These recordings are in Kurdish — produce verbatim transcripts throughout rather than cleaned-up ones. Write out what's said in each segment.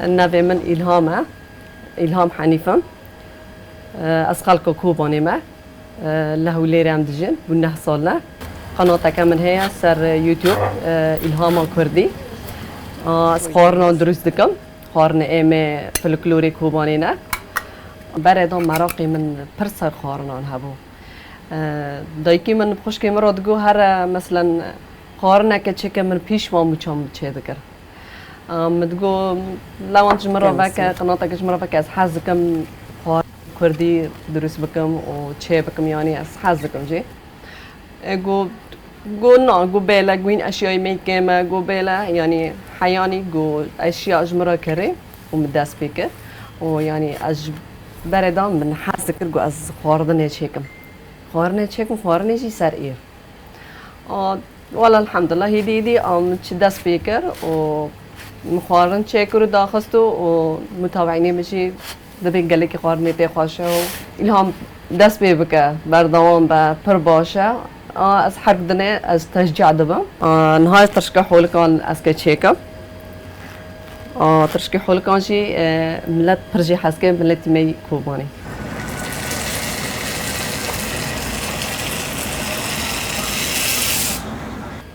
Navê min Îlham e. Îlham Henîf im. Ez xelka Kobanê me. Li Hewlêrê em dijîn. Bû neh sal e. Qenateke min heye ser YouTube, Îlhama Kurdî. Ez xwarinan dirûst dikim. Xwarinê êmê folklorê Kobanê ne. Berê de meraqê min pir ser xwarinan hebû. Dayikê min bi xwişkê min re digot, here, meselen, xwarineke çêke, min pîş ve mûça min çêdikir. Min digot, lewan ji min re veke, qenateke ji min re veke, ez hez dikim xwarin kurdî dirûst bikim û çê bikim, yanî ez hez dikim jî. E, got, got, na, got, bêle, got, hîn eşyayê me kêm e, got, bêle, yanî heyanî, got, eşya ji min re kirê û min dest pê kir. Û, yanî, ez ji berê de min hez dikir, got, ez xwarinê çêkim. Xwarinê çêkim, xwarinê jî ser êr. A, wala elhamdulillah, hêdî hêdî, a, min çi dest pê kir û min xwarin çêkir û daxist û, û mutawînê min jî dibê gelekî xwarinê pê xweş e û Îlham dest pê bike, berdewam be, pir baş e. A, ez her dinê ez teşcî dibim. A, niha tirşikê holikan ez kê çêkim. A, tirşikê holikan jî, e, milet pir jê hez ke, miletî me yî Kobanê.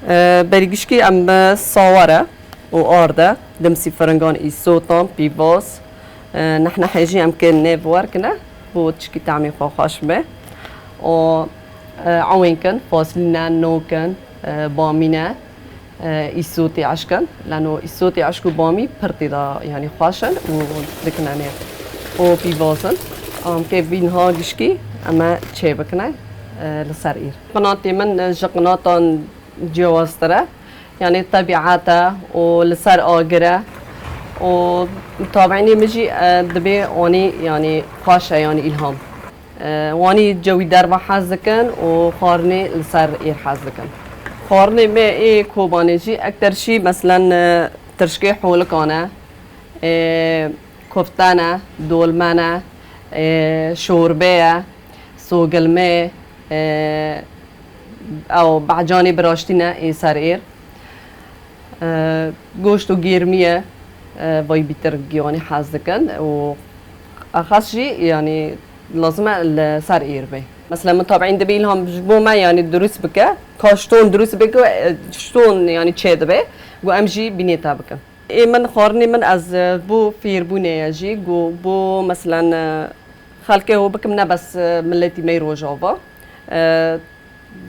E, berî gişkî em, e, sawar e û ard e, dimsî firingan, îsotan, pîvaz, e, nehnehê jî em kê nêv werkine, bo tişkî temê xwe xweş be. Û, e, ewên kin, faslîne, nokin, e, bamîne, e, îsotê eşk in. Leno îsotê eşk û bamî pir tê de, yanî xweş in û dikine nêv. Û pîvaz in. Em kê vî niha gişkî em ê çê bikine, e, li ser îr. Qinatê min, e, ji qinatan ciyawaztir e. Yanî tebîet e û li ser agir e û mutawînê min jî, e, dibê anî, yanî xweş e, yanî Îlham. E, wanî cewî derve hez dikin û xwarinê li ser êr hez dikin. Xwarinê me ê Kobanê jî ekter jî, meselen, e, tirşikê holikan e, e, kofte ne, dolme ne, e, şorbe ye, sogilme, e, ew behcanê biraştî ne ê ser êr. E, goşt û gêrmî ye, e, vay bîtir giyanî hez dikin û exas jî, yanî, lazim e li ser êr be. Mesela, min tabîn dibê Îlham ji bo me, yanî, dirûst bike, ka ji ton dirûst bike, e, ji ton, yanî, çê dibe, ku em jî bînê te bikin. Ê min, xwarinê min ez, e, bo fêrbûnê ye jî, ku bo, meselen, e, xelkê ho bikim, ne bes, e, miletî me yê Rojava. E,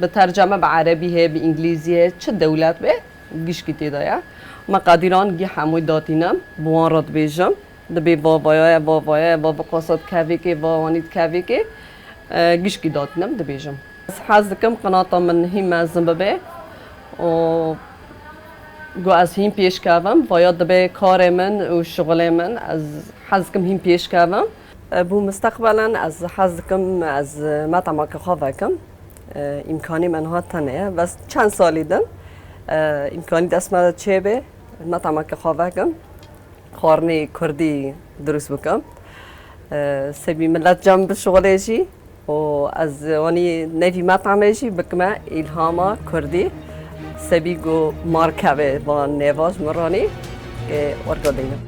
Bi terceme bi erebî heye, bi îngilîzî heye, çi dewlet be, gişkî tê de ye. Me qedîran gî hemû datînim, bi wan re dibêjim. Dibê va vaya ye, va vaya ye, va bi qasa dikevê kê, va wanî dikevê kê. E, gişkî datînim, dibêjim. Ez hez dikim qinata min hîn mezin bibe û ku ez hîn pêş kevim, vaya dibe karê min û şixulê min, ez hez dikim hîn pêş kevim. E, bo misteqbelen ez hez dikim ez metemeke xwe vekim. E, îmkanî me niha tune ye. Bes çend salî din, e, îmkanî dest me de çêbe, metemeke xwe vekim. Xwarinê kurdî dirûst bikim. E, sebî milet cem bişixulê jî û ez wanî nevî metemê jî bikime Îlhama Kurdî. Sebî ku marke be va nêva ji min ranî, e, orga deynim.